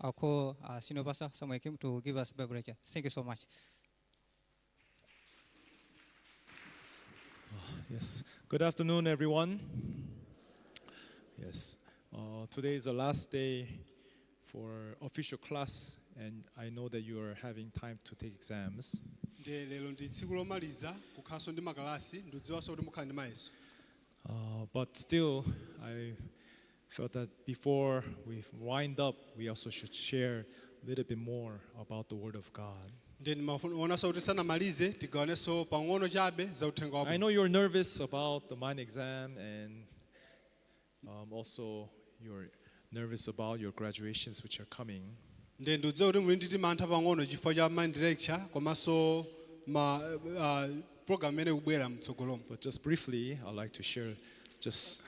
I'll call Senior Pastor Samuel Kim to give us Bible lecture. Thank you so much. Yes. Good afternoon, everyone. Yes. Today is the last day for official class, and I know that you are having time to take exams. Ndiye lero ndi tsiku lomaliza kukhalanso ndi makalasi, ndikudziwanso kuti mukhala ndi mayeso. But still, I felt that before we wind up, we also should share a little bit more about the Word of God. Ndiye ndimaonanso kuti sanamalize tigawanenso pang'ono chabe za uthenga I wabwino. Know you're nervous about the mind exam, and also you're nervous about your graduations, which are coming. Ndiye ndikudziwa kuti muli ndi timantha pang'ono chifukwa cha mind lecture komanso ma program imene ikubwera mtsogolomo. But just briefly, I'd like to share just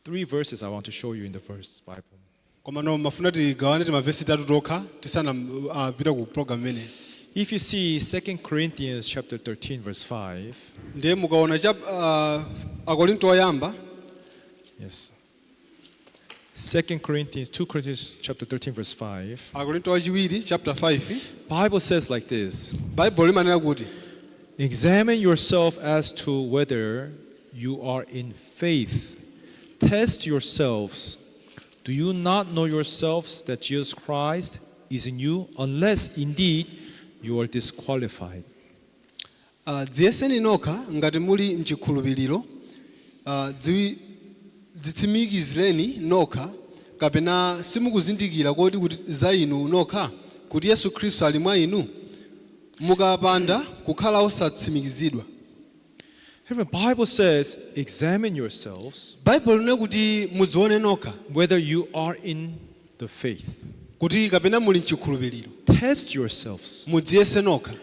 three verses I want to show you in the verse Bible. Koma no mafuna tigawane timavesi tatu tokha tisanapita ku program imeneyi. If you see 2 Corinthians chapter 13 verse 5, Ndiye mukaona cha Akorinto oyamba, yes. 2 Corinthians, 2 Corinthians chapter 13 verse 5. Akorinto wachiwiri chapter 5. Bible says like this: Baibulo limanena kuti, "Examine yourself as to whether you are in faith. Test yourselves. Do you not know yourselves that Jesus Christ is in you, unless indeed you are disqualified?" Dziyeseni nokha ngati muli mchikhulupiriro, dzitsimikizireni nokha. Kapena simukuzindikira kodi kuti za inu nokha kuti Yesu Khristu ali mwa inu, mukapanda kukhala osatsimikizidwa? Everyone, Bible says, "Examine yourselves Baibulo linena kuti mudzione nokha whether you are in the faith." kuti kapena muli mchikhulupiriro. Test yourselves. Mudziyese nokha.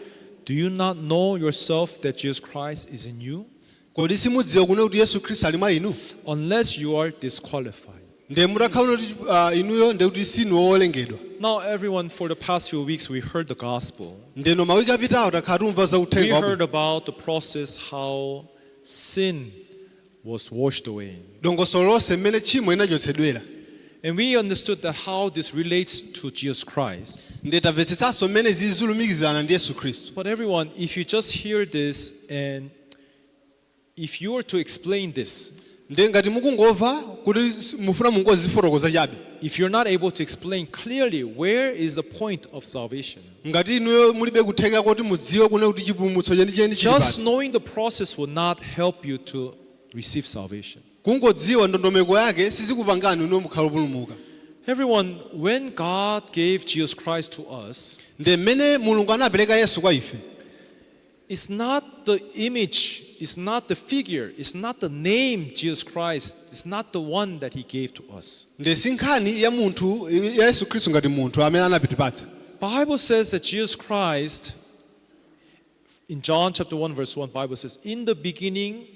Do you not know yourself that Jesus Christ is in you? Kodi simudziwa kunena kuti Yesu Khristu ali mwa inu? Unless you are disqualified. Ndiye mutakhala kuti inuyo ndiye kuti sinu wowerengedwa. Now, everyone, for the past few weeks, we heard the gospel. Ndeno mawiki apitawo takhala tumva za We uthenga wabwino. Heard about the process how sin was washed away. Dongosolo lonse mmene tchimo inachotsedwera. And we understood that how this relates to Jesus Christ. Ndiye tamvetsetsanso mmene zizilumikizana ndi Yesu Khristu. But everyone, if you just hear this and if you were to explain this, Ndiye ngati mukungomva kuti mufuna mungozifotokoza chabe, if you're not able to explain clearly where is the point of salvation, ngati inuyo mulibe kutheka kuti mudziwe kunena kuti chipulumutso chenicheni chili just pati, knowing the process will not help you to receive salvation. Kungodziwa ndondomeko yake sizikupangani inuyo mukhala opulumuka. Everyone, when God gave Jesus Christ to us, Ndiye mmene Mulungu anapereka Yesu kwa ife, it's not the image, it's not the figure, it's not the name Jesus Christ, it's not the one that He gave to us. Ndiye si nkhani ya munthu ya Yesu Khristu ngati munthu amene anapitipatsa. Bible says that Jesus Christ, in John chapter 1 verse 1, Bible says, "In the beginning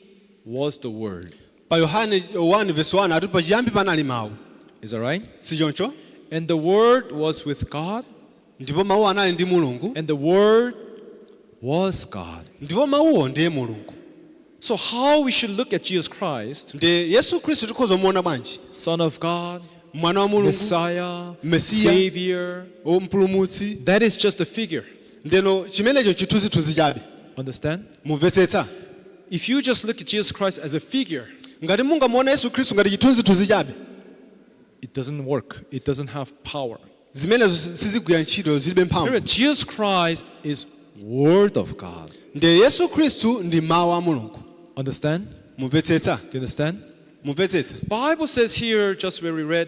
was the Word." Pa Yohane 1 verse 1 ati pachiyambi panali mawu. Is that right? Si choncho? "And the Word was with God, Ndipo mawu anali ndi Mulungu, and the Word was God." ndipo mawuwo ndiye Mulungu. So how we should look at Jesus Christ, Ndiye Yesu Khristu tikhoza kumuona bwanji? Son of God, Mwana wa Mulungu, Messiah, Messiah, Savior, mpulumutsi, that is just a figure. Ndeno chimenecho chithunzithunzi chabe. Understand? Mumvetsetsa? If you just look at Jesus Christ as a figure, Ngati mungamuona Yesu Khristu ngati chithunzithunzi chabe, it doesn't work. It doesn't have power. Zimenezo sizigwira ntchito, zilibe mphamvu. Remember, Jesus Christ is Word of God. Ndiye Yesu Khristu ndi mawu a Mulungu. Understand? Mumvetsetsa? Do you understand? Mumvetsetsa? Bible says here, just where we read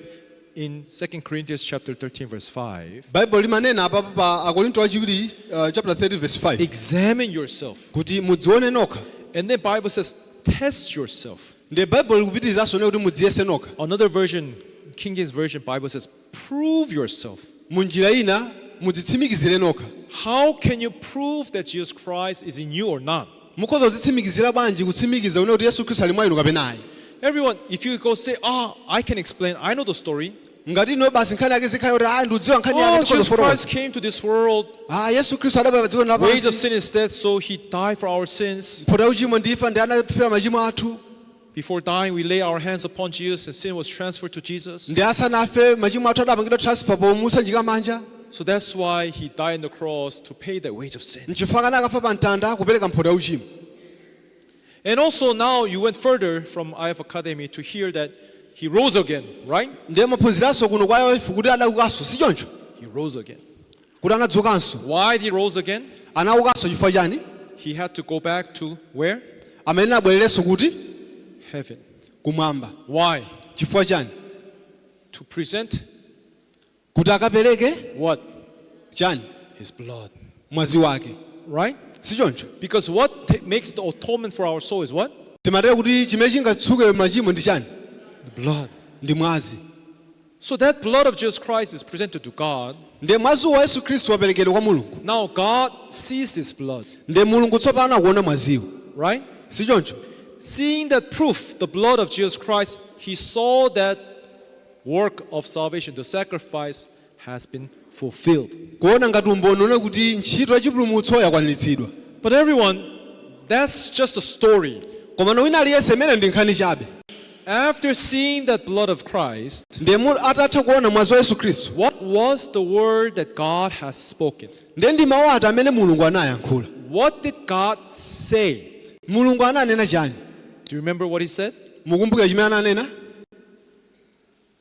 in 2 Corinthians chapter 13, verse 5, Baibulo limanena apa pa Akorinto achiwiri chapter 13 verse 5, "Examine yourself." kuti mudzione nokha. And then Bible says, "Test yourself." Ndiye Baibulo likupitirizanso kuti mudziyese nokha. Another version, King James Version Bible says, "Prove yourself." Munjira ina, mudzitsimikizire nokha. How can you prove that Jesus Christ is in you or not? Mukhoza kudzitsimikizira bwanji kutsimikiza kunena kuti Yesu Khristu ali mwa inu kapena ayi? Everyone, if you go say, "Ah, I can explain, I know the story." Ngati ino basi nkhani yake zikhala kuti ah, ndikudziwa nkhani yake, Oh, ndikhoza Jesus kufotokoza. Christ came to this world. Ah, Yesu Khristu adabwera pa dziko Wage of lapansi. Sin is death, so he died for our sins. Mphotho ya uchimo ndi imfa, ndi anafera machimo athu. Before dying, we lay our hands upon Jesus and sin was transferred to Jesus. Ndi asanafe machimo athu adapangidwa transfer pomusanjika manja. So that's why he died on the cross to pay the wage of sin. Nchifukwa anakafa pa mtanda kupereka mphoto ya uchimo. And also now you went further from IF Academy to hear that he rose again, right? Ndiye maphunziranso kuno kwa IF kuti adaukanso, si choncho? He rose again. Kuti anadzukanso. Why did he rose again? Anaukanso chifukwa chani? He had to go back to where? Amene abwererenso kuti? Heaven. Kumwamba. Why? Chifukwa chani? To present Kuti akapereke what? chani? His blood. Mwazi wake. Right? Si choncho? Because what makes the atonement for our soul is what? Timatero kuti chimene chingatsuke machimo ndi chani? The blood. Ndi mwazi. So that blood of Jesus Christ is presented to God. Ndiye mwazi wa Yesu Khristu waperekedwa kwa Mulungu. Now God sees this blood, Ndiye Mulungu tsopano akuona mwaziwo. Right? Si choncho? Seeing that proof, the blood of Jesus Christ, he saw that work of salvation, the sacrifice has been fulfilled. Kuona ngati umboni une kuti ntchito ya chipulumutso yakwaniritsidwa. But everyone, that's just a story. Koma wina aliyense imene ndi nkhani chabe. After seeing that blood of Christ, Ndiye atatha kuona mwazi wa Yesu Khristu, what was the word that God has spoken? Ndiye ndi mawu ati amene Mulungu anayankhula? What did God say? Mulungu ananena chani? Do you remember what he said? Mukumbukira chimene ananena?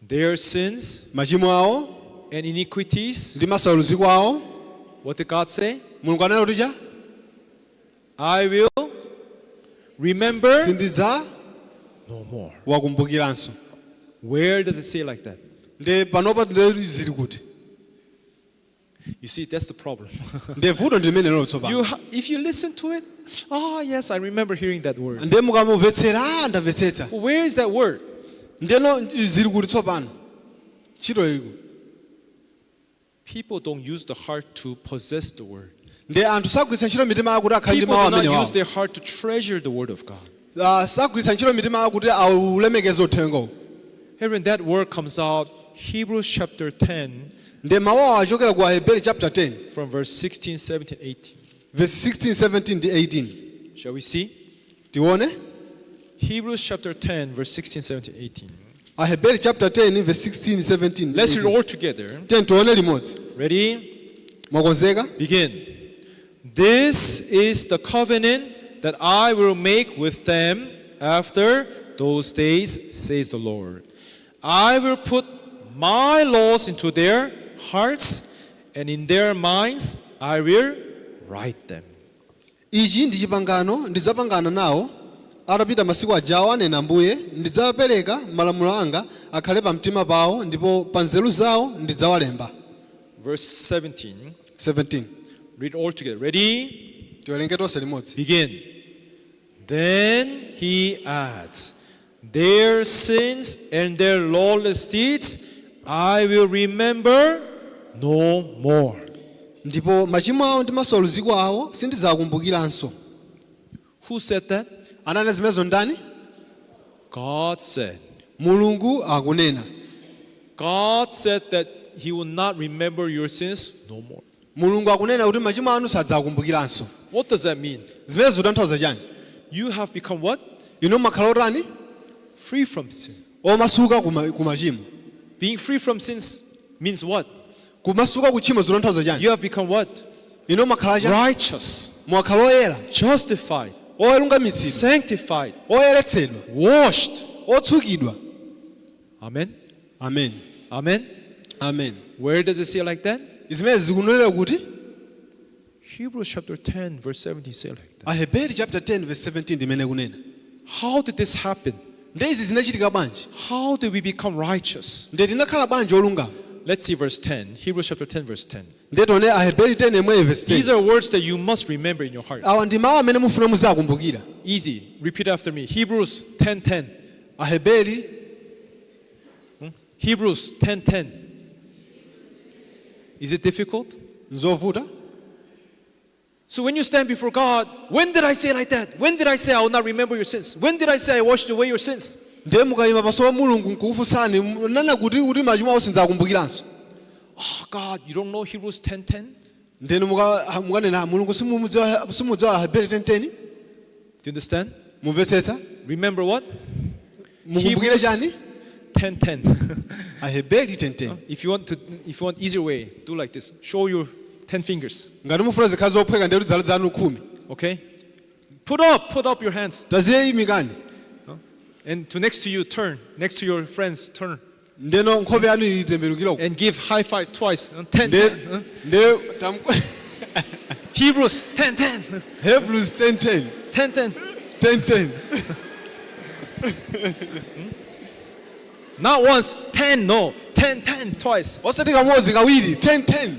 Their sins Machimo awo and iniquities. ndi masauziko awo. What did God say? Mulungu ananena kuti cha? I will remember Sindidza no more. wakumbukiranso. Where does it say like that? Ndiye panopa ndiye zili kuti? You see, that's the problem. Ndiye vuto ndi limene lolo tsopano. If you listen to it, ah, yes, I remember hearing that word. Ndiye mukamumvetsera, ah, ndamvetsetsa. Well, where is that word? Ndiyeno zili kuti tsopano ntchito iku? People don't use the heart to possess the word. Ndiye anthu sagwiritsa ntchito mitima yawo kuti akhale ndi People mawu do not amene use wawo. their heart to treasure the word of God. Ah, sagwiritsa ntchito mitima yawo kuti aulemekeze uthengawo. Here, when that word comes out, Hebrews chapter 10, Ndiye mawu awo achokera ku Aheberi chapter 10, from verse 16, 17, 18. Verse 16, 17 ndi 18. Shall we see? Tione. Hebrews chapter 10, verse 16, 17, 18. Aheberi chapter 10 verse 16, 17 ndi Let's read 18. all together. 10 tione limodzi. Ready? Mwakonzeka? Begin. This is the covenant that I will make with them after those days, says the Lord. I will put my laws into their hearts, and in their minds I will write them. Ichi ndi chipangano ndidzapangana nawo atapita masiku ajawo, anena Ambuye. Ndidzapereka malamulo anga akhale pamtima pawo ndipo pa nzeru zawo ndidzawalemba. Verse 17. 17. Read all together. Ready? Tiwerenge tonse limodzi. Begin. Then he adds, "Their sins and their lawless deeds I will remember no more." Ndipo machimo awo ndi masauziko awo sindidzawakumbukiranso. Who said that? Ananena zimenezo ndani? God said. Mulungu akunena. God said that He will not remember your sins no more. Mulungu akunena kuti machimo anu sadzawakumbukiranso. What does that mean? Zimenezo zikutanthauza chani? You have become what? Inu makhala otani? Free from sin. Omasuka ku machimo. Being free from sins means what? Kumasuka ku tchimo zikutanthauza chani? You have become what? Inu makhala chani? Righteous, Mwakhala oyera, justified, oyalungamitsidwa, sanctified, oyeretsedwa, washed. Otsukidwa. Amen. Amen. Amen. Amen. Where does it say like that? Zimene zikunenera kuti? Hebrews chapter 10, verse 17 say like that. Aheberi chapter 10 verse 17 ndimene kunena. How did this happen? Nde izi zinachitika bwanji? How did we become righteous? Nde tinakhala bwanji olungama? Let's see verse 10. Hebrews chapter 10, verse 10. Nde tione Aheberi 10 yemweyo verse These 10. are words that you must remember in your heart. Awa ndi mawu amene mufuna muzakumbukira. Easy. Repeat after me. Hebrews 10:10. Aheberi. Hebrews 10:10. Is it difficult? Nzovuta? So when you stand before God, when did I say like that? When did I say I will not remember your sins? When did I say I washed away your sins? Ndiye mukayima pamaso pa Mulungu nkukufunsani nana kuti kuti machimo awo sindidzakumbukiranso. Oh God, you don't know Hebrews 10:10? Ndeno mukanena, "Mulungu, simudziwa Aheberi 10:10?" Do you understand? Mumvetsetsa? Remember what? Mukumbukire chani? 10:10. Aheberi 10:10. If you want easier way, do like this. Show your 10 fingers. Ngati mufuna zikhala zophweka, ndiye kuti zala zanu 10. Okay? Put up your hands. Taziyimikani. And to next to you, turn. Next to your friends, turn. Ndeno nkhope yanu itembenukira uko. And give high five twice. 10, Nde 10. Nde Hebrews 10 10. Hebrews 10:10. 10 10. 10:10. Not once, 10, no. 10 10 twice. Osati kamodzi, kawiri, 10:10.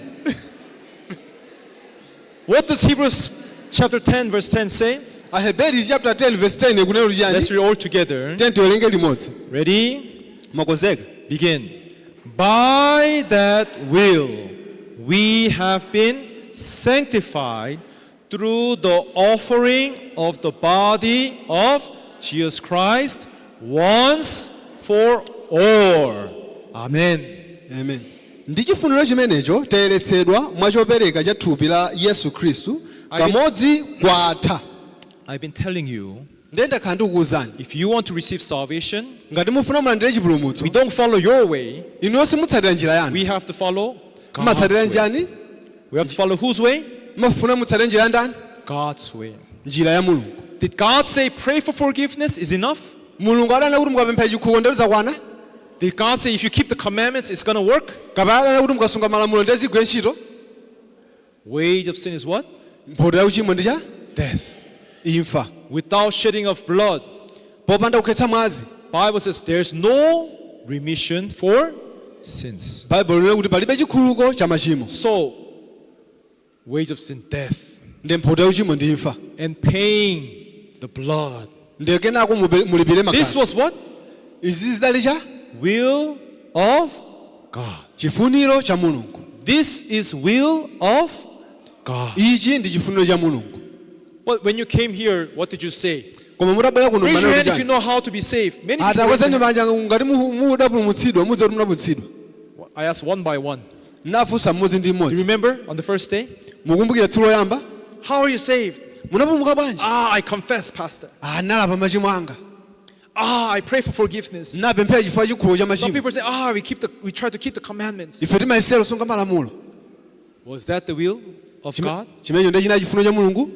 What does Hebrews chapter 10, verse 10 say? Aheberi chapter 10 verse 10 kunena kuti chani? Let's read all together. 10 tiwerenge limodzi. Ready? Mwakonzeka? Begin. By that will we have been sanctified through the offering of the body of Jesus Christ once for all. Amen. Amen. Ndi chifuniro chimenecho tayeretsedwa mwachopereka cha thupi la Yesu Khristu kamodzi kwatha. I've been telling you, Ndiye ndakhala ndikukuwuzani, if you want to receive salvation, ngati mufuna mulandire chipulumutso, we don't follow your way. inuyo simutsatira njira yanu. We have to follow God's Mumatsatira way. njani? We have to follow whose way? Mafuna mutsatire njira ya ndani? God's way. Njira ya Mulungu. Did God say pray for forgiveness is enough? Mulungu adanena kuti mukapempha chikhululuko ndiye zakwana? Did God say if you keep the commandments it's going to work? Kapena adanena kuti mukasunga malamulo ndiye zigwire ntchito? Wage of sin is what? Mphotho ya uchimo ndi cha? Death. Imfa. Without shedding of blood, Popanda kukhetsa mwazi, Bible says there's no remission for sins. Baibulo linena kuti palibe chikhululuko cha machimo. So, wage of sin, death, Ndi mphotho ya uchimo ndi imfa. And paying the blood. Ndiye kenako mulipire This magazi. was what? Izi zidali cha? Will of God. Chifuniro cha Mulungu. This is will of God. Ichi ndi chifuniro cha Mulungu. But when you came here, what did you say? Koma mutabwera kuno, Raise your manena hand if you kuti chani? know how to be saved. Many people raise Atakwezani their manja ngati mudapulumutsidwa, mudza kuti mudapulumutsidwa. hand. I asked one by one. Nafunsa mmodzi ndi Do you mmodzi. remember on the first day? Mukumbukira tsiku loyamba? How are you saved? Munapulumuka bwanji? Ah, I confess, Pastor. Ah, nalapa machimo anga. Ah, I pray for forgiveness. Napemphera chifukwa chikhululuko cha Some machimo. people say, ah, we try to keep the commandments. Ife timayesera kusunga malamulo. Was that the will of God? Chimenecho ndiye chinali chifuniro cha Mulungu?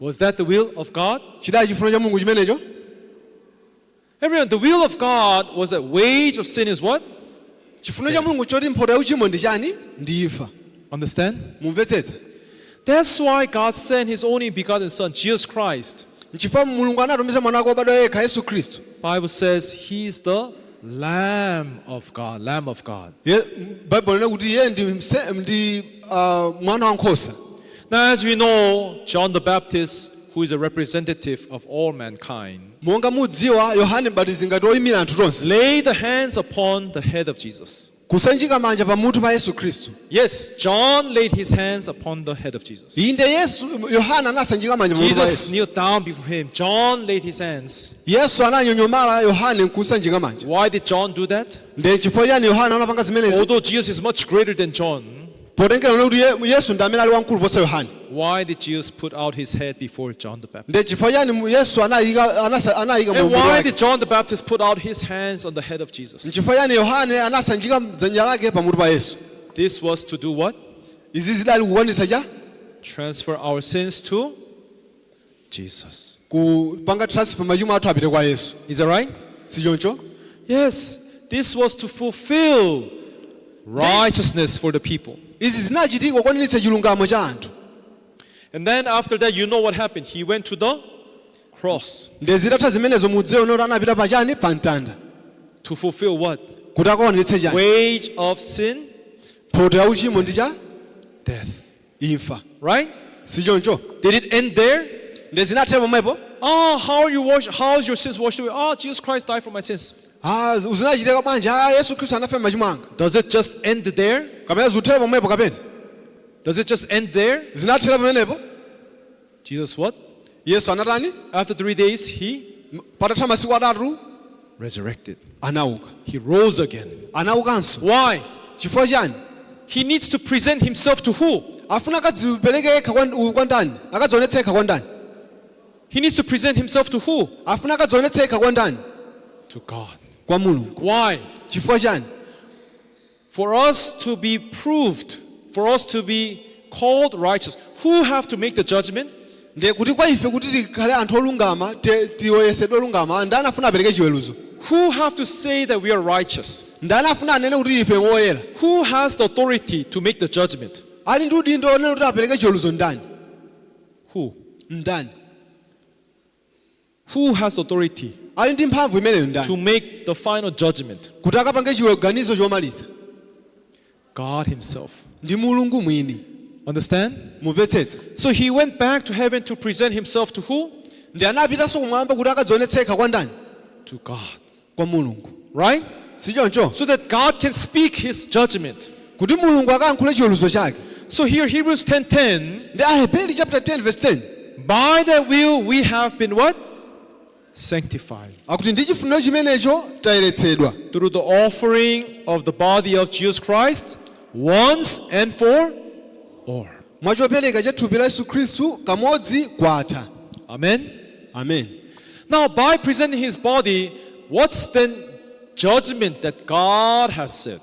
Was that the will of God? Chidali chifuniro cha Mulungu chimenecho? Everyone, the will of God was that wage of sin is what? Chifuniro cha Mulungu choti mphotho ya uchimo ndi chani? Ndi imfa. Understand? Mumvetsetsa? That's why God sent His only begotten Son, Jesus Christ. Nchifukwa Mulungu anatumiza mwana wake wobadwa yekha, Yesu Khristu. Bible says He's the Lamb of God, Lamb of God. Baibulo linena kuti iye ndi mwana wankhosa. Now, as we know, John the Baptist, who is a representative of all mankind, Monga mudziwa, Yohane Mbatizi ngati woyimira anthu tonse, laid the hands upon the head of Jesus. Kusanjika manja pamutu pa Yesu Khristu. Yes, John laid his hands upon the head of Jesus. Inde, Yesu Yohana anasanjika manja pamutu pa Jesus Yesu. kneeled down before him. John laid his hands. Yesu ananyonyomala, Yohane nkusanjika manja. Why did John do that? Ndi chifukwa chani Yohana anapanga zimenezi? Although Jesus is much greater than John, Potengera kuti Yesu ndi amene ali wamkulu posa Yohane, why did Jesus put out his head before John the Baptist? ndi chifukwa chani Yesu anayika And mutu why wake? did John the Baptist put out his hands on the head of Jesus? Nchifukwa chani Yohane anasanjika dzanja lake pamutu pa Yesu? This was to do what? Izi zidali kukwanitsa cha? Transfer our sins to Jesus. Kupanga transfer machimo athu apite kwa Yesu. Is that right? Si choncho? Yes. This was to fulfill righteousness for the people. Izi zinachitika kukwaniritsa chilungamo cha anthu. And then after that, you know what happened. He went to the cross Ndi zitatha zimenezo, mudziwe kuti anapita pachani? Pa mtanda. To fulfill what? Kuti akakwaniritse chani? Wage of sin, Mphotho ya uchimo ndi cha? Death. Imfa. Right? Si choncho? Did it end there? Ndi zinathera pomwepo? Oh, how are you wash? How is your sins washed away? Oh, Jesus Christ died for my sins. Ah, zinachitika bwanji? Ah, Yesu Khristu anafa machimo anga. Does it just end there? Kapena zikuthera pomwepo kapena? Does it just end there? Zinathera pamenepo? Jesus what? Yesu anatani? After 3 days, he Patatha masiku 3, resurrected. anauka. He rose again. Anaukanso. Why? Chifukwa chani? He needs to present himself to who? Afuna akadzipereke yekha kwa ndani? Akadzionetse yekha kwa ndani? He needs to present himself to who? Afuna akadzionetse yekha kwa ndani? To God. Kwa Mulungu. Why? Chifukwa chani? For us to be proved, for us to be called righteous, who have to make the judgment? Ndiye kuti kwa ife kuti tikhale anthu olungama tiyesedwe olungama, ndani afuna apereke chiweruzo? Who have to say that we are righteous? Ndani afuna anene kuti ife woyera? Who has the authority to make the judgment? Ali ndi udindo onena kuti apereke chiweruzo ndani? Who? Ndani? Who has authority Ali ndi mphamvu imeneyo to ndani make the final judgment? kuti akapange chiganizo chomaliza? God Himself. Ndi Mulungu mwini. Understand? Mumvetsetse? So he went back to heaven to present himself to who? Ndi anapitanso kumwamba kuti akadzionetse yekha kwa ndani? To God. Kwa Mulungu. Right? Si choncho? So that God can speak his judgment. Kuti Mulungu akayankhule chiweruzo chake. So here, Hebrews 10:10, Ndi Aheberi chapter 10 verse 10, by that will we have been what? Sanctified. Akuti ndi chifuniro chimenecho tayeretsedwa through the offering of the body of Jesus Christ once and for all. Mwachopereka cha thupi la Yesu Khristu kamodzi kwatha. Amen. Amen. Now, by presenting his body, what's then judgment that God has said?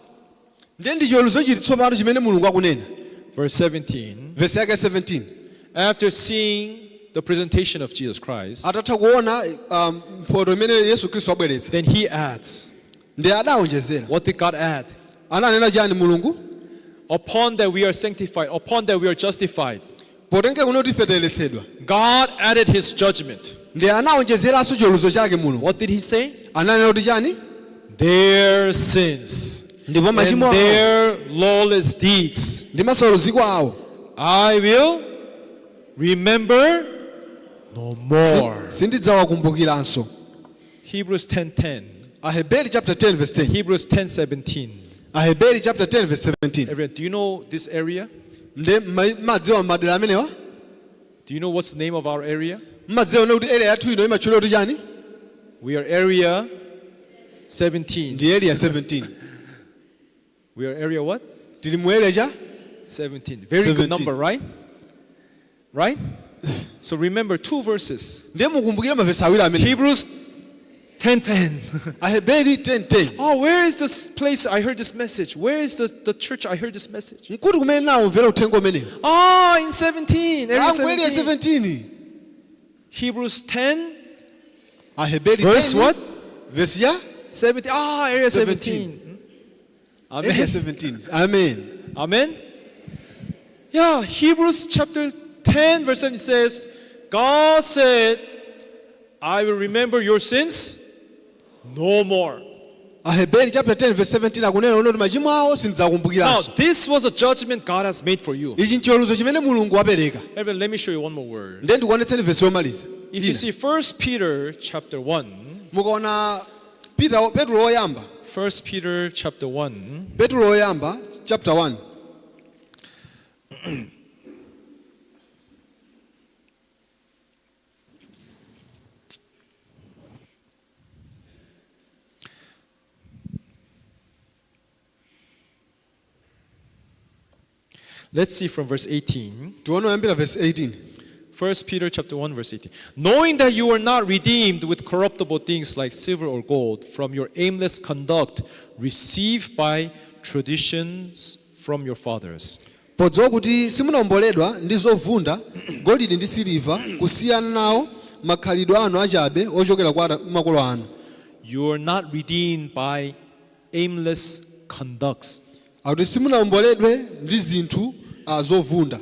Ndiye ndi chiweruzo chiti tsopano chimene Mulungu akunena? Verse 17. Verse yake 17. After seeing the presentation of Jesus Christ, Atatha kuona mphoto imene Yesu Khristu abweretsa, then he adds. Ndi adawonjezera. What did God add? Ananena chani Mulungu? Upon that we are sanctified, upon that we are justified. Potengera kuno kuti ife tayeretsedwa, God added his judgment. Ndi anawonjezeranso chiweruzo chake Mulungu. What did he say? Ananena kuti chani? Their sins Ndipo and machimo awo their lawless deeds ndi masauziko awo I will remember no more. Sindidzawakumbukiranso. Hebrews 10:10. Aheberi chapter 10 verse 10. Hebrews 10:17. Aheberi chapter 10 verse 17. Everyone, do you know this area? Ndi mmadziwa madera amenewa? Do you know what's the name of our area? Mmadziwa kuti area yathu ino imatchulidwa kuti chani? We are area 17. Ndi area 17. We are area what? Tili mu area cha 17. Very good 17. number, right? Right? So remember two verses. Ndiye mukumbukire mavesi awiri amene. Hebrews 10:10. Aheberi 10:10. Oh, where is this place I heard this message? Where is the church I heard this message? Nkuti kumene nawumvera uthenga umenewu? Ah, in 17. Area Angu area 17. 17. Hebrews 10 Aheberi verse 10 what? Verse ya 17. Ah, area 17. 17. Amen. Area 17, amen. Amen. Yeah, Hebrews chapter 10, verse 7 says, God said, "I will remember your sins no more." Aheberi chapter 10 verse 17 akunena kuti machimo awo Now, sindidzakumbukiranso. This was a judgment God has made for you. Ichi nchiweruzo chimene Mulungu wapereka. Everyone, let me show you one more word. Ndiye ndikuonetseni vesi yomaliza. If you see 1 Peter chapter 1, Mukaona Peter Petro woyamba, 1 Peter chapter 1, Petro woyamba chapter 1, Let's see from verse 18. Tione oyambira verse 18. 1 Peter chapter 1 verse 18. Knowing that you were not redeemed with corruptible things like silver or gold from your aimless conduct received by traditions from your fathers. Podziwa kuti simunawomboledwa ndi zovunda, golide ndi siliva, kusiyana nawo makhalidwe anu achabe ochokera kwa makolo anu. You are not redeemed by aimless conducts. Akuti simunawomboledwe ndi zinthu zovunda.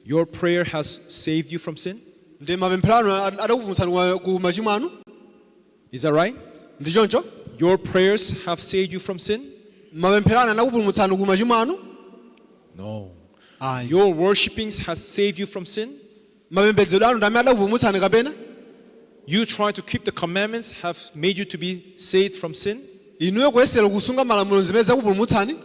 Your prayer has saved you from sin. Ndi mapemphero anu adakupulumutsani ku machimo anu? Is that right? Ndi choncho? Your prayers have saved you from sin? Mapemphero anu anakupulumutsani ku machimo anu? No. Ayi. Your worshipings has saved you from sin? Mapembedzedwe anu ndi amene adakupulumutsani kapena? You trying to keep the commandments have made you to be saved from sin? Inuyo kuyesera kusunga malamulo zimene zakupulumutsani?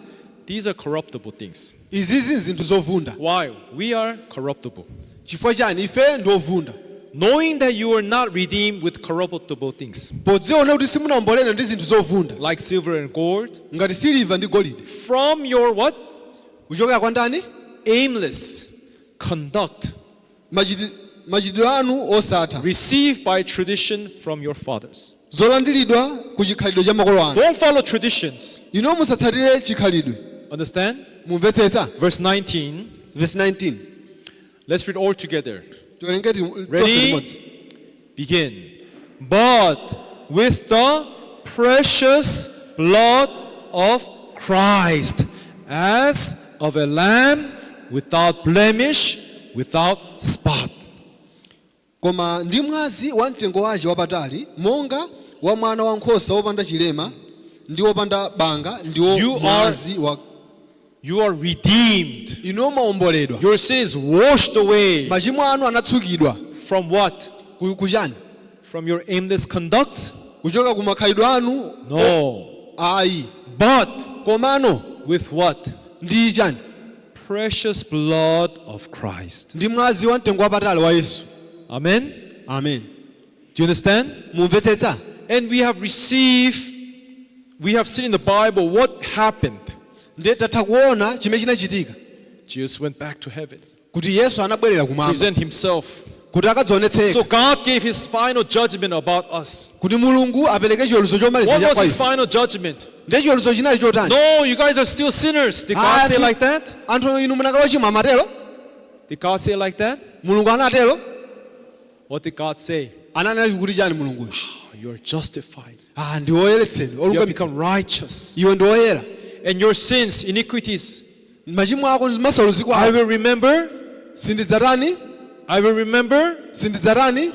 These are corruptible things. Izizi nzinthu zovunda. Why? We are corruptible. Chifukwa chani? Ife ndi ovunda. Knowing that you are not redeemed with corruptible things Podziona kuti simunawomboledwe ndi zinthu zovunda like silver and gold ngati siliva ndi golide from your what? Kuchokera kwa ndani? Aimless conduct Machitidwe anu osatha received by tradition from your fathers. Zolandiridwa ku chikhalidwe cha makolo anu. Don't follow traditions. Ino musatsatire chikhalidwe. Understand? Mumvetsetsa? Verse 19. Verse 19. Let's read all together. Tiwerenge tonse Ready? limodzi. Begin. But with the precious blood of Christ, as of a lamb without blemish, without spot. Koma ndi mwazi wa mtengo wace wapatali monga wa mwana wankhosa wopanda chilema ndi wopanda banga ndiwo You are- mwazi wa You are redeemed. Inu mwaomboledwa. Your sin is washed away. Machimo anu anatsukidwa. From what? Kuchani? From your aimless conduct? Kuchoka ku makhalidwe anu? No. Ayi. But Komano with what? Ndi chani? Precious blood of Christ. Ndi mwazi wa mtengo wapatali wa Yesu. Amen. Amen. Do you understand? Mumvetsetsa? And we have received, we have seen in the Bible what happened. Ndiye tatha kuona chimene chinachitika. Jesus went back to heaven, Kuti Yesu anabwerera kumwamba present himself. kuti akadzionetseka. So God gave his final judgment about us. Kuti Mulungu apereke chiweruzo chomaliza What cha was kwa his ife. final judgment? Ndiye chiweruzo chinali chotani? No, you guys are still sinners. Did God Ah, say like that? Anthu inu munakali ochimwa amatero? Did God say like that? Mulungu anatero? What did God say? Ananena kuti chani Mulunguyo? Oh, you are justified. Ah, ndi woyeretsedwa. You have Olungamitsidwa. become righteous. Iwe ndi woyera. And your sins, iniquities, Machimo ako ndi masauziko I ako will remember, sindidzatani? I will remember Sindidzatani?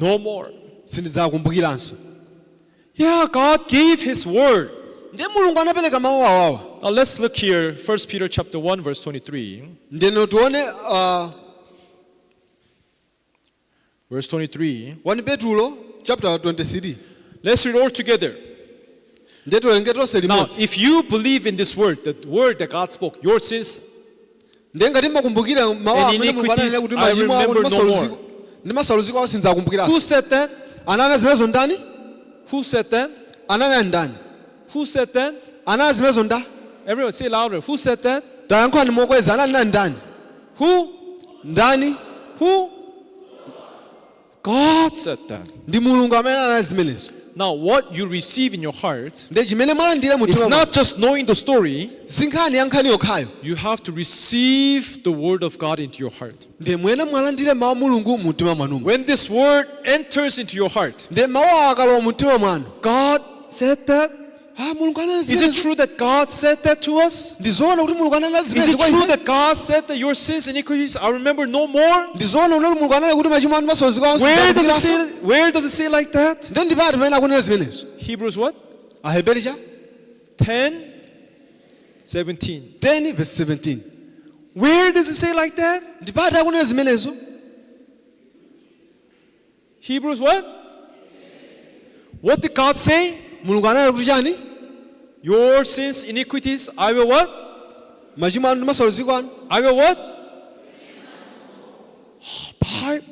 No more. Sindidzakumbukiranso. Yeah, God gave his word. Ndiye Mulungu anapereka mawu awawa. Now let's look here, 1 Peter chapter 1, verse 23. Ndeno tione Verse 23. 1 Petulo chapter 23. Let's read all together. Ndiye tiwerenge tonse Now, limodzi. if you believe in this word, the word that God spoke, your sins Ndiye ngati mmakumbukira mawu and amene Mulungu ananena iniquities, kuti I machimo ako ndi remember no more. ndi masauziko ako Who sindidzakumbukiranso. said that? Ananena zimenezo ndani? Who said that? Ananena ndani? Who said that? Ananena zimenezo nda? Everyone say louder. Who said that? Tayankhulani mokweza, ananena ndani? Who? Ndani? Who? God said that. Ndi Mulungu amene ananena zimenezo. Now, what you receive in your heart Ndiye chimene mwalandira is mumtima mwanu not just knowing the story. si nkhani ya nkhani yokhayo. You have to receive the word of God into your heart. Ndiye mwene mwalandire mawu a Mulungu mumtima mwanumo. When this word enters into your heart, Ndiye mawu awa akalowa mumtima mwanu, God said that. ah, Mulungu ananena Is it zimenezo. true that God said that to us? Ndi zoona kuti Mulungu ananena Is zimenezo it kwa true ife? that God said that your sins and iniquities I remember no more? Ndi zoona kuti Mulungu ananena kuti machimo anu masauziko awo Where does it sindidzakumbukiranso? say? Where does it say like that? Ndiye ndipati pamene akunena zimenezo? Hebrews what? Aheberi cha 10, 17. 10 verse 17. Where does it say like that? Ndipati akunena zimenezo? Hebrews what? What did God say? Mulungu ananena kuti chani? Your sins, iniquities, I will what? Machimo anu ndi masauziko anu I will what?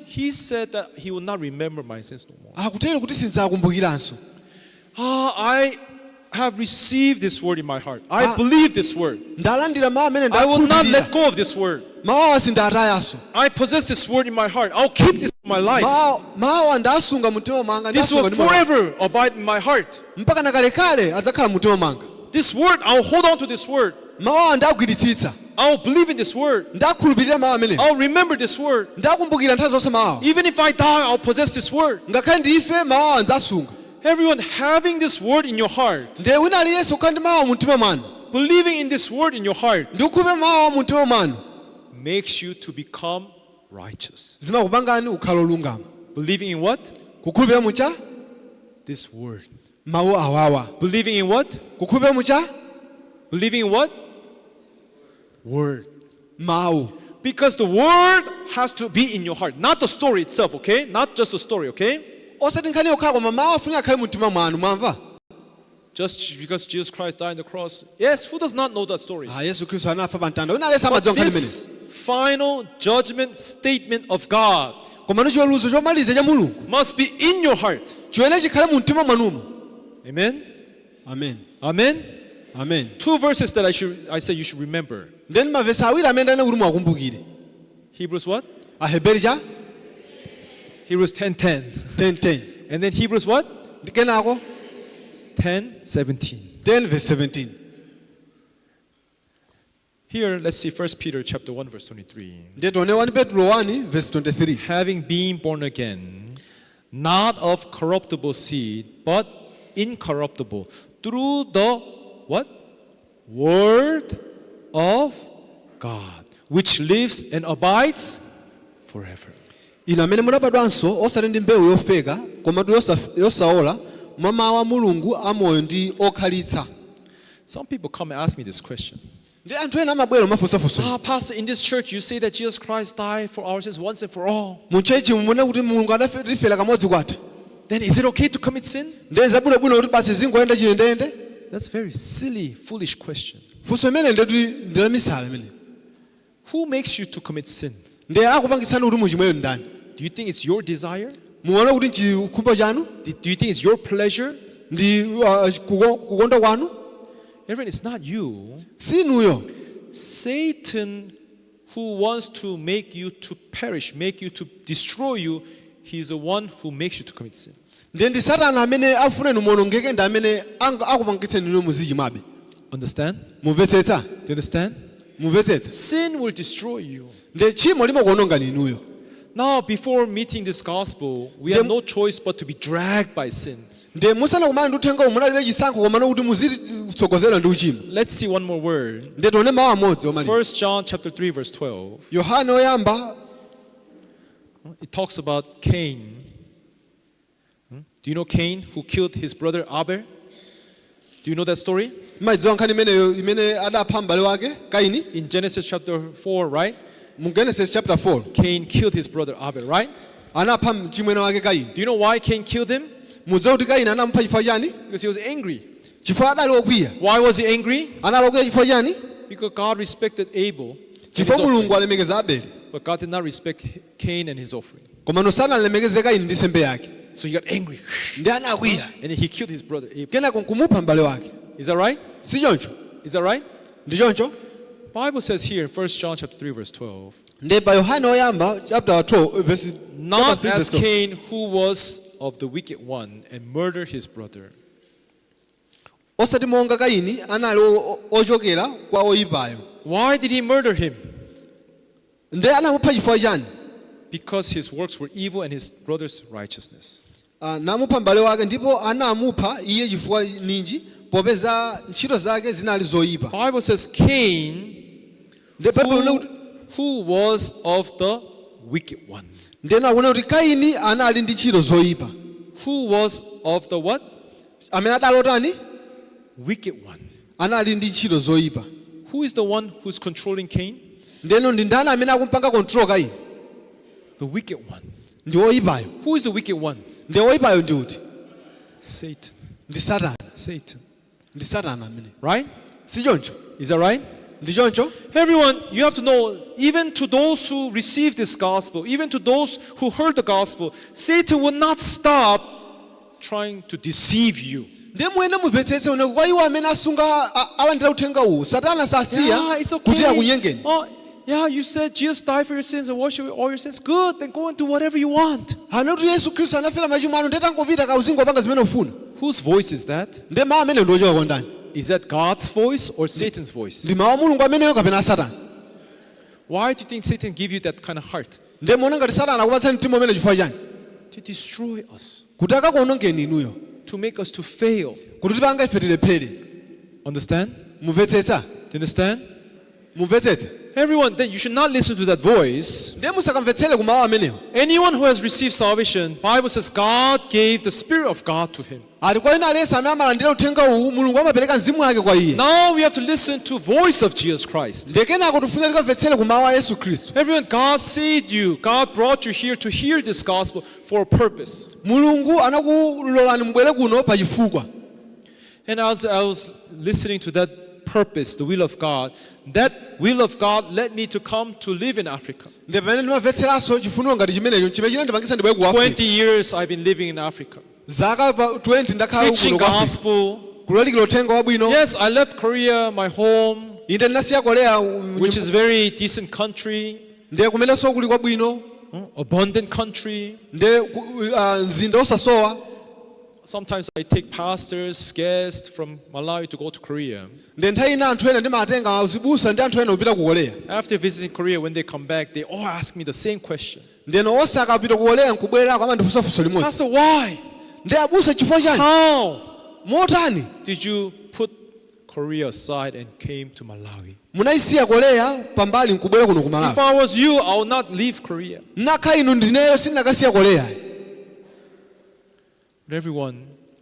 He said that he will not remember my sins no more. Akutero kuti sindidzakumbukiranso. Ah, I have received this word in my heart. I Ah. believe this word. Ndalandira mawu amene, I will not ndakhulupirira. let go of this word. Mawu awa sindatayanso. I possess this word in my heart. I'll keep this in my life. Mawu ndasunga mumtima mwanga. This will Ndasunga ndi moyo wanga. forever abide in my heart. Mpaka nakalekale adzakhala mumtima mwanga. This word, I'll hold on to this word. Mawu awa ndagwiritsitsa. I'll believe in this word. Ndakhulupirira mawu amene. I'll remember this word. Ndakumbukira nthawi zonse mawu awa. Even if I die, I'll possess this word. Ngakhale ndife, mawu awa ndzasunga. Everyone having this word in your heart, Ndiye wina aliyense kukhala ndi mawu awa mumtima mwanu, believing in this word in your heart, ndi kukhulupirira mawu awa mumtima mwanu, makes you to become righteous. Zimakupangani kukhala olungama. Believing in what? Kukhulupirira mucha? This word. Mawu awawa. Believing in what? Kukhulupirira mucha? Believing in what? Word. Mawu. Because the word has to be in your heart, not the story itself, okay? Not just the story, okay? Osati nkhani yokhala koma mawu afunika akhale mumtima mwanu, mwamva? Just because Jesus Christ died on the cross. Yes, who does not know that story? Ah, Yesu Khristu anafa pa mtanda, wina aliyense But amadziwa nkhani imeneyi. this final judgment statement of God Koma ndi chiweruzo chomaliza cha Mulungu must be in your heart. chiwene chikhale mu mtima mwanumo. Amen. Amen. Amen. Amen. Two verses that I say you should remember. Then mavesi awiri amene ndanena kuti muwakumbukire. Hebrews what? Aheberi cha Hebrews 10:10. 10:10. And then Hebrews what? Ndi kenako 10:17. 10 verse 17. Here, let's see 1 Peter chapter 1 verse 23. Ndiye tione 1 Petro 1 verse 23. Having been born again, not of corruptible seed, but incorruptible, through the what? Word of God, which lives and abides forever. Inu amene munabadwanso osati ndi mbewu yofeka komatu yosaola mwa mawu a Mulungu amoyo ndi okhalitsa. Some people come and ask me this question. Ndi anthu ena amabwera mafunsafunso. "Ah, Pastor, in this church you say that Jesus Christ died for our sins once and for all. Mu church mumene kuti Mulungu adatifera kamodzi kwatha. Then is it okay to commit sin?" Ndiye zabwinobwino kuti basi zingoyenda chiyendeyende? That's a very silly, foolish question. Funso imene ndeti ndilamisala imene. Who makes you to commit sin? Ndiye akupangitsani kuti muchimweyo ndani? Do you think it's your desire? Muona kuti nchikhumbo chanu? Do you think it's your pleasure? Ndi kukonda kwanu? Everyone, it's not you. Si inuyo. Satan, who wants to make you to perish, make you to destroy you, he's the one who makes you to commit sin. Ndiye ndi Satana amene afuna inu muwonongeke ndi amene akupangitseni inu muzichimwabe. Understand? Mumvetsetsa? Do you understand? Mumvetsetsa? Sin will destroy you. Ndiye tchimo limakuwonongani inuyo. Now, before meeting this gospel, we have no choice but to be dragged by sin. Ndiye musanakumane ndi uthenga uwu munalibe chisankho komano kuti muzitsogozedwa ndi uchimo. Let's see one more word. Ndiye tione mawu amodzi omaliza. 1 John chapter 3 verse 12. Yohane oyamba. It talks about Cain. Do you know Cain who killed his brother Abel? Do you know that story? Mmadziwa nkhani imeneyo imene adapha m'bale wake Kaini? In Genesis chapter 4, right? Mu Genesis chapter 4. Cain killed his brother Abel, right? Anapha mchimwene wake Kaini. Do you know why Cain killed him? Mudziwa kuti Kaini anamupha chifukwa chani? Because he was angry. Chifukwa adali wokwiya. Why was he angry? Anali wokwiya chifukwa chani? Because God respected Abel and his Chifukwa Mulungu offering, alemekeza Abele. but God did not respect Cain and his offering. Komano sanalemekeze Kaini ndi nsembe yake. So he got angry Ndi anakwiya. and he killed his brother Abel. Kenako nkumupha m'bale wake. Is that right? Si choncho? Is that right? Ndi choncho? Bible says here in 1 John chapter 3 verse 12, Ndi pa Yohane oyamba chapter 12 verse not chapter 3 as verse 12. Cain, who was of the wicked one and murdered his brother. Osati monga Kaini anali ochokera kwa oyipayo. Why did he murder him? Ndi anamupha chifukwa chani? Because his works were evil and his brother's righteousness. Namupha m'bale wake ndipo anamupha iye chifukwa ninji popeza ntchito zake zinali zoyipa. Bible says Cain, Ndi Bible who, who was of the wicked one. Ndeno akuona kuti Kaini anali ndi ntchito zoyipa. Who was of the what? Amene adali otani? Wicked one. Anali ndi ntchito zoyipa. Who is the one who's controlling Cain? Ndeno ndi ndani amene akumpanga control Kaini? The wicked one. Ndi oyipayo. Who is the wicked one? Ndi oyipayo ndi uti? Satan. Ndi Satana. Satan. Ndi Satana amene. Right? Si choncho? Is that right? Ndi choncho? Everyone, you have to know, even to those who received this gospel, even to those who heard the gospel, Satan will not stop trying to deceive you. Ndiye muyene mumvetsetse une kwa iwo amene asunga alandira uthenga uwu Satana sasiya Yeah, it's okay. kuti akunyengeni. Oh, yeah, you said Jesus died for your sins and wash away all your sins. Good, then go and do whatever you want. Ana kuti Yesu Khristu anafera machimo anu ndiye tangopita kauzingopanga zimene ufuna. Whose voice is that? Ndiye mawu amene ndi ochoka kwa ndani? Is that God's voice or Satan's voice? Ndi mawu a Mulungu ameneyo kapena a Satana? Why do you think Satan give you that kind of heart? Ndiye muona ngati Satana akupatsani mtima umene chifukwa chani? To destroy us, Kuti akakuonongeni inuyo. to make us to fail. Kuti tipanga ife tilephere. Understand? Mumvetsetsa? Do you understand? Mumvetsetsa? Everyone, then you should not listen to that voice. Ndiye musakamvetsere ku mawu amenewo. Anyone who has received salvation, Bible says God gave the Spirit of God to him. Ati kwa ena aliyense amene amalandira uthenga uwu Mulungu amapereka mzimu wake kwa iye. Now we have to listen to voice of Jesus Christ. Ndiye kenako tifuna tikamvetsere ku mawu a Yesu Khristu. Everyone, God saved you. God brought you here to hear this gospel for a purpose. Mulungu anakulolani mubwere kuno pa chifukwa. And as I was listening to that purpose, the will of God, that will of God led me to come to live in Africa. Ndiye pamene ndimamvetseranso chifuniro ngati chimenecho chimene chinandipangitsa ndibwere ku Africa. 20 years I've been living in Africa. Zaka pa 20 ndakhala Preaching kuno ku Africa. gospel. Kulalikira uthenga wabwino. Yes, I left Korea, my home, Inde ndinasiya Korea which is very decent country, ndiye kumenenso kuli kwabwino. abundant country. Ndiye mzinda osasowa. Sometimes I take pastors, guests from Malawi to go to Korea. Ndi nthawi ina anthu ena ndimatenga azibusa ndi anthu ena kupita ku Korea. After visiting Korea, when they come back, they all ask me the same question. Ndeno onse akapita ku Korea nkubwererako amandifunsa funso limodzi. Pastor, why? Ndi abusa, chifukwa chani? How Motani did you put Korea aside and came to Malawi? Munayisiya Korea pambali nkubwera kuno ku Malawi? If I was you, I would not leave Korea. Nakha inu ndineyo sindinakasiya Korea. But everyone,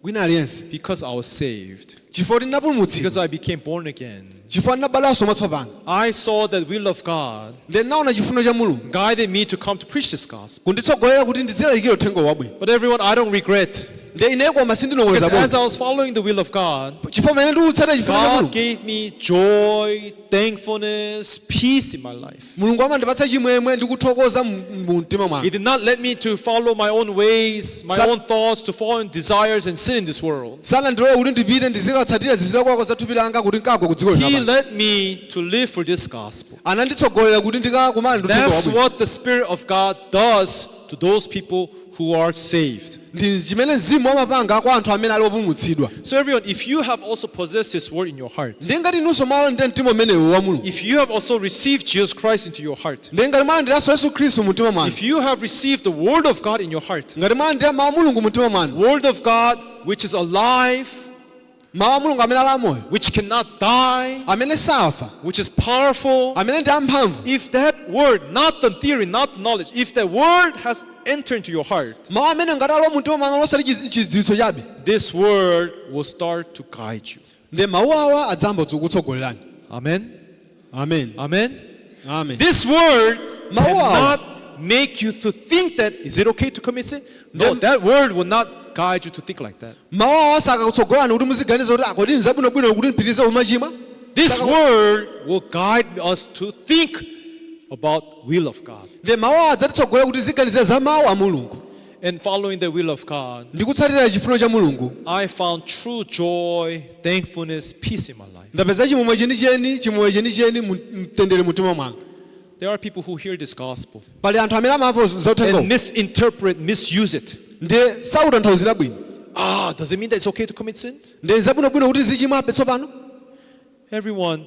Wina aliyense, because I was saved, chifukwa kuti ndinapulumutsidwa, because I became born again, chifukwa ndinabadwanso mwatsopano, I saw that will of God ndi ndinaona chifuniro cha Mulungu guided me to come to preach this gospel. kunditsogolera kuti ndizilalikira uthenga wabwino. But everyone, I don't regret. Ndi ineyo koma sindinoweza Because as bwino. I was following the will of God, Chifukwa pamene ndikutsata chifuniro cha God Mulungu, gave me joy, thankfulness, peace in my life. Mulungu amandipatsa chimwemwe ndi kuthokoza mu mu mtima He mwanga. did not let me to follow my own ways, my own thoughts, to follow in desires and sin in this world. Sanandilole kuti ndipite ndizikatsatira zilakolako za thupi langa kuti nkagwe ku dziko He lino lapansi. led me to live for this gospel. Ananditsogolera kuti ndikakumane ndi uthenga That's wabwino. what the Spirit of God does to those people who are saved. Ndi chimene mzimu amapanga kwa anthu amene ali opulumutsidwa. So, everyone, if you have also possessed this word in your heart, Ndi ngati inunso mwalandira mtima umenewu wa Mulungu, if you have also received Jesus Christ into your heart, ndi ngati mwalandiranso Yesu Khristu mu mtima mwanu, if you have received the word of God in your heart, ngati mwalandira mawu a Mulungu mu mtima mwanu, word of God which is alive, mawu a Mulungu amene ali amoyo, which cannot die, amene safa, which is powerful, amene ndi amphamvu, if that word, not the theory, not the knowledge, if that word has entered into your heart, mawu amene ngati alowa mu mtima mwanu osati chidziwitso chabe, this word will start to guide you. Ndi mawu awa adzamba kutsogolerani. Amen. Amen. Amen. Amen. This word Mawu awa. cannot make you to think that is it okay to commit sin? No, that word will not guide you to think like that. Mawu awa sakakutsogolani kuti muziganiza kuti akodi nzabwinobwino kuti mpitirize kumachimwa. This word will guide us to think about will of God. Ndi mawu awa adzatitsogolera kuti tiziganize za mawu a Mulungu. And following the will of God, Ndi kutsatira chifuniro cha Mulungu, I found true joy, thankfulness, peace in my life. Ndapeza chimwemwe chenicheni, chimwemwe chenicheni mu- mtendere mumtima mwanga. There are people who hear this gospel Pali anthu amene amamva za uthengawu and misinterpret, misuse it. ndi sautanthauzira bwino. Ah, does it mean that it's okay to commit sin? Ndi zabwinobwino kuti zichimwabe tsopano? Everyone,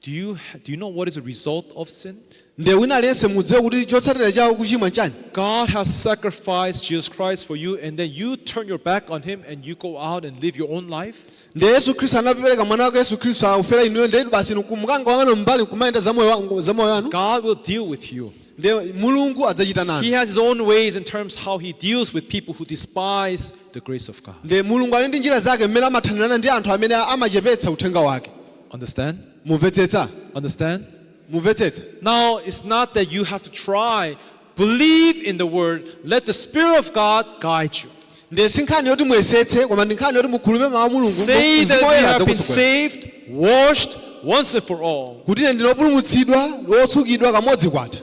do you know what is the result of sin? Ndi wina aliyense mudziwe kuti chotsatira chawo kuchimwa nchani? God has sacrificed Jesus Christ for you, and then you turn your back on Him and you go out and live your own life? Ndi Yesu Khristu anapereka mwana wake Yesu Khristu aufera inuyo ndi basi mukangowang'ana mbali nkumayenda za moyo za moyo wanu. God will deal with you. Ndi Mulungu adzachita He nanu. has His own ways in terms how He deals with people who despise the grace of God. Ndi Mulungu ali ndi njira zake mmene amathanirana ndi anthu amene amachepetsa uthenga wake. Understand? Mumvetsetsa? Understand? Mumvetsetsa? Now, it's not that you have to try. Believe in the word. Let the Spirit of God guide you. Ndi si nkhani yoti muyesetse koma ndi nkhani yoti mukhulupirire mawu a Mulungu. Say Mzimu that we Woyera have been adzakutsogolera. saved, washed once and for all. Kuti ine ndine wopulumutsidwa wotsukidwa kamodzi kwatha.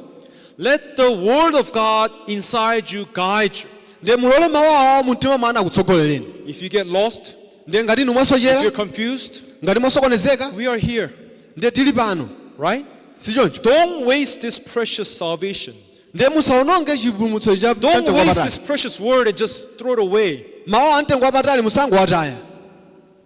Let the word of God inside you guide you. Ndi mulole mawu awa mu mtima mwanu akutsogolereni. If you get lost, Ndi ngati inu if mwasochera, you're confused, ngati mwasokonezeka, we are here, ndi tili pano. Right? Si choncho? Don't waste this precious salvation. Ndi musawononge chipulumutso cha Don't mtengo waste wapatali. this precious word and just throw it away. Mawu a mtengo wapatali musangowataya.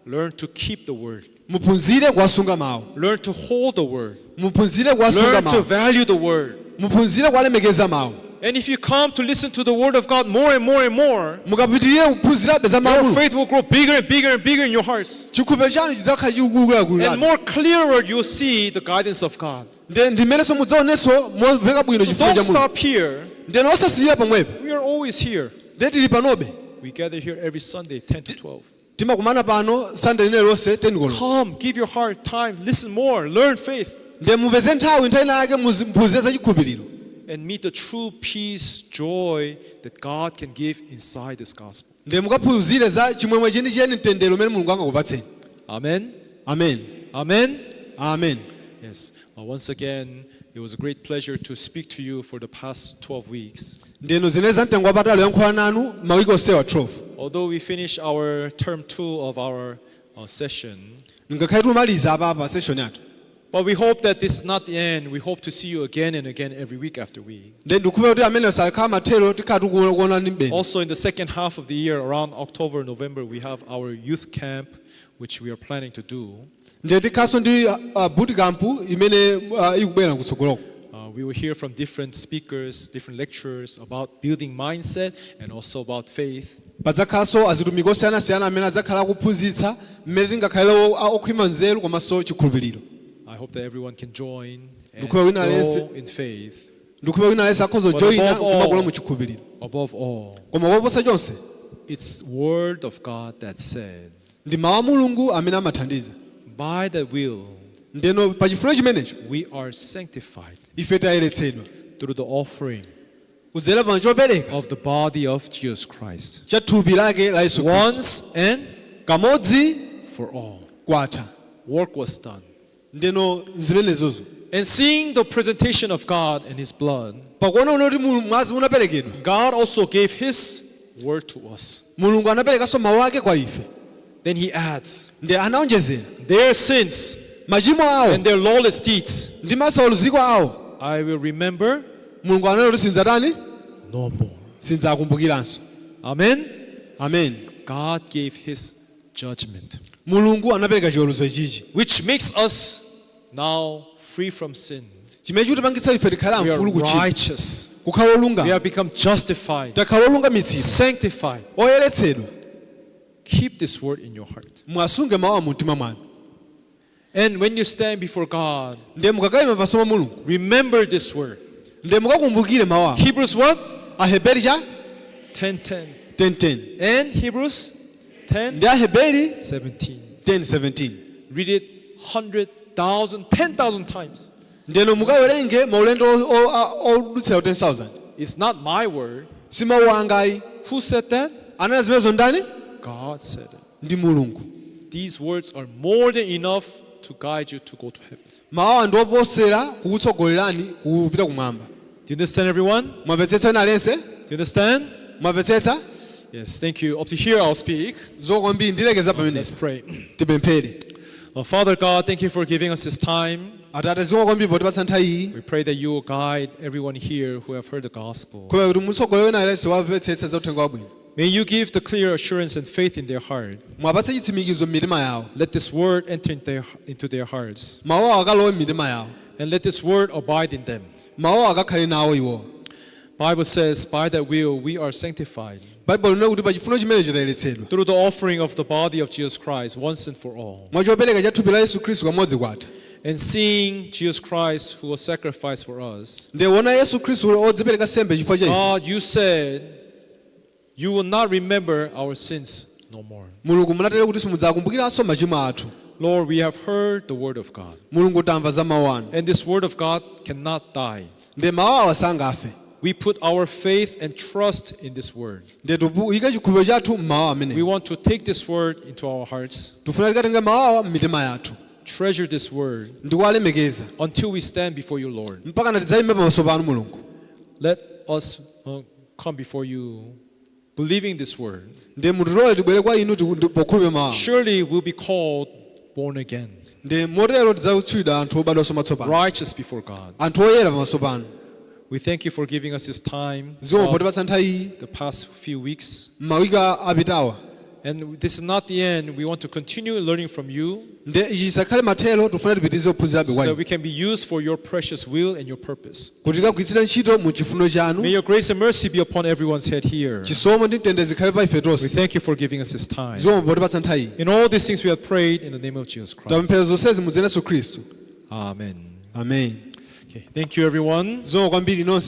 Learn to keep the word. Muphunzire kuwasunga mawu. Learn to hold the word. Muphunzire kuwasunga Learn to mawu. Value the word. Muphunzire kuwalemekeza mawu. And if you come to listen to the word of God more and more and more, Mukapitirire kuphunzirabe za mawu a your Mulungu, faith will grow bigger and bigger and bigger in your hearts. Chikhulupiriro chanu chidzakhala chikukulukulakulu. And more clearer you'll see the guidance of God. Ndi ndimenenso mudzaonenso momveka bwino So chifuniro don't cha Mulungu. stop here. Ndeno osasiyira pomwepo. We are always here. Ndiye tili panobe. We gather here every Sunday, 10 to 12. Timakumana pano Sunday lina lonse 10 koloko. Come, give your heart time, listen more, learn faith, Ndiye mupeze nthawi nthawi yake muphunzire za chikhulupiriro and meet the true peace, joy that God can give inside this gospel. Ndiye mukaphunzire za chimwemwe chenicheni mtendere umene Mulungu angakupatseni. Amen. Amen. Amen. Amen. Yes. Well, once again, it was a great pleasure to speak to you for the past 12 weeks. Ndeno zinali za mtengo wapatali kuyankhula nanu mawiki onsewa 12. Although we finish our term two of our session, Ngakhale tikumaliza apapa session yathu, But we hope that this is not the end. We hope to see you again and again every week after week. Nde ndikukhulupirira kuti amene sakhala mathero, tikhala tikuonani mbeni. Also, in the second half of the year, around October, November, we have our youth camp, which we are planning to do. Ndiye tikhalanso ndi boot camp imene ikubwera kutsogoloko. We will hear from different speakers, different lecturers about building mindset and also about faith. Padzakhalanso azitumiki osiyanasiyana amene adzakhala akuphunzitsa mmene tingakhalire okhwima nzeru komanso chikhulupiriro. I hope that everyone can join and Ndikukhulupirira wina aliyense- grow in faith. Ndikukhulupirira wina aliyense akhoza But kujoyina above all- kumakula mu chikhulupiriro. Above all, Koma koposa chonse, it's word of God that said, ndi mawu a Mulungu amene amathandiza. By the will Ndeno pa chifuniro chimenecho, we are sanctified ife tayeretsedwa through the offering kudzera pa chopereka of the body of Jesus Christ. Cha thupi lake la Yesu Khristu. Once and Kamodzi for all. kwatha. Work was done. Ndeno zimenezozo. And seeing the presentation of God and His blood, Pakuona kuti mwazi unaperekedwa, God also gave His word to us. Mulungu anaperekanso mawu ake kwa ife. Then He adds, Ndi anaonjezera, their sins machimo awo and their lawless deeds, ndi masauziko awo, I will remember Mulungu ananena kuti sindzatani? No more. Sindzakumbukiranso. Amen. Amen. God gave His judgment, Mulungu anapereka chiweruzo ichichi, which makes us now free from sin. Chimene chikutipangitsa ife tikhale We are amfulu kuchimo, righteous. Kukhala We olungama. have become justified, Takhala olungamitsidwa, sanctified. Oyeretsedwa. Keep this word in your heart. Mwasunge mawu a mu mtima mwanu. And when you stand before God, Ndiye mukakayima pamaso pa Mulungu, remember this word. Ndiye mukakumbukire mawu awa. Hebrews what? Aheberi cha 10:10. 10:10. And Hebrews 10 Ndi Aheberi 17. 10:17. Read it 100,000, 10,000 times. Ndeno mukawerenge maulendo odutsira 10,000. It's not my word. Si mawu anga ayi. Who said that? Anena zimenezo ndani? God said it. Ndi Mulungu. These words are more than enough to guide you to go to heaven. Mawu awa ndi oposera kukutsogolerani kupita kumwamba. Do you understand, everyone? Mwamvetsetsa ena aliyense? Do you understand? Mwamvetsetsa? Yes, thank you. Up to here, I'll speak. Zikomo kwambiri, ndilekeza pamene. Let's pray. Tipemphere. Father God, thank you for giving us this time. Atate, zikomo kwambiri potipatsa nthawi iyi. We pray that you will guide everyone here who have heard the gospel. Kuya kuti mutsogolere wina aliyense wamvetsetsa za uthenga wabwino. May you give the clear assurance and faith in their heart. Mwapatse chitsimikizo m'mitima yawo. Let this word enter into their hearts. Mawu awo akalowe m'mitima yawo. And let this word abide in them. Mawu awo akakhale nawo iwo. Bible says, by that will we are sanctified Baibulo linena kuti pa chifuniro chimene chitayeretsedwa through the offering of the body of Jesus Christ once and for all. Mwa chopereka cha thupi la Yesu Khristu kamodzi kwatha. And seeing Jesus Christ who was sacrificed for us, Ndiye wona Yesu Khristu odzipereka nsembe chifukwa cha ife, God, you said you will not remember our sins no more. Mulungu munatero kuti simudzakumbukiranso machimo athu. Lord, we have heard the word of God. Mulungu, tamva za mawu anu. And this word of God cannot die. Ndiye mawu awa sangafe. We put our faith and trust in this word. Ndiye tikuyika chikhulupiriro chathu mmawu We amene. want to take this word into our hearts, Tifuna tikatenga mawu awa m'mitima yathu, treasure this word ndikuwalemekeza until we stand before you, Lord. Mpaka tidzayime pamaso panu, Mulungu. Let us come before you believing this word. Ndiye mutilole tibwere kwa inu pokhulupirira mawu awa. Surely we'll be called born again, Ndiye motero tidzatchulidwa anthu obadwanso mwatsopano, righteous before God. Anthu oyera pamaso panu. We thank you for giving us this time, Zikomo potipatsa nthawi iyi the past few weeks. Mawiki apitawa. And this is not the end. We want to continue learning from you Ndiye ichi chisakhale mathero, tifuna tipitirize kuphunzirabe so kwa that inu we can be used for your precious will and your purpose. Kuti tikagwiritsire ntchito mu chifuniro chanu. May your grace and mercy be upon everyone's head here. Chisomo ndi mtendere zikhale pa ife We tonse. thank you for giving us this time. Zikomo potipatsa nthawi iyi. In all these things we have prayed in the name of Jesus Christ. Tapemphera zonsezi mu dzina la Yesu Khristu. Amen. Amen. Okay, thank you, everyone. Zikomo kwambiri nonse.